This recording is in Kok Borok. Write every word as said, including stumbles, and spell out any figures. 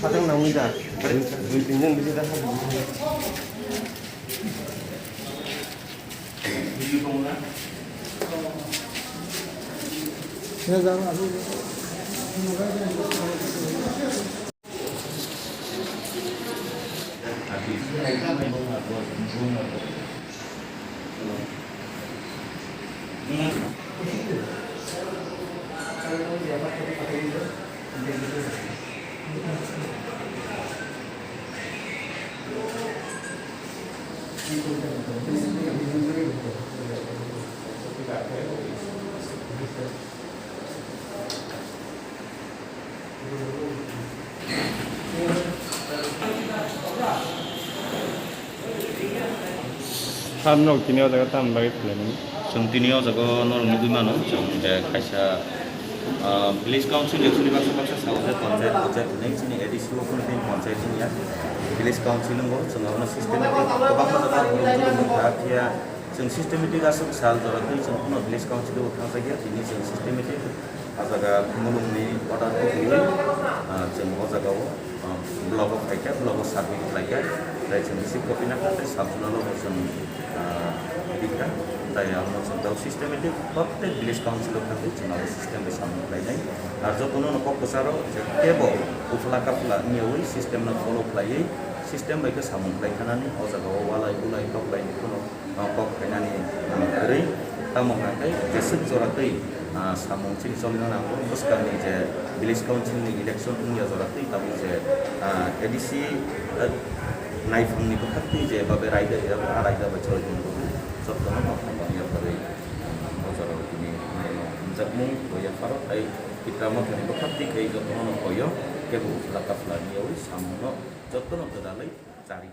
Sadang nangwi da. Dui tin jon bisi da. Sir, nok tini o jaga tamni bagwi khlaimani? Chwng tini o jaga norok nugwi mano, chwng je kaisa, ah, village council actually baksa baksa sao je panchayat, panchayat hinwi chini A D C o phano tini panchayat wngya. Village council wngo, chwng abono systematic kwbangma jaga borok borok wngkha, phiya chwng systematic aswk sal jora twi chwng phano village council o thangjakya, tini chwng systematic. Ah jaga mulungni order kok rwi, ah, chwng o jaga o, ah, block o phaikha, block o submit khlaikha, tei chwng receipt copy nakha tei sub zonal o bo chwng, ah, rikha, tei amo chwng tei systematic prottek village council o thangwi chwng abo system bai samung khlainai. Ar jotono no kok kwcharo je kebo uphla kaphla wngyawi system no follow khlaiwi system bai khe samung khlai thanani o jaga o walai bulai kok bai ni phano ah, kok khainani, ah, kwrwi. Tamo hwnkhe jeswk jora twi, ah, samung chini cholino nango. Bwskangni je village council ni election wngya jora twi tabuk je, ah, A D C, ah, naiphangni bwkhak twi je babe raida rwya, ah raida bai choli tongo. Jotono no hambai yaphari, ah, o jora o tini norokno hamjakmung rw yapharo tei Tipra Mothani bwkhak twi khe jotono no koyo kebo uphla kaphla wngyawi samungno jotono kwdalwi chari.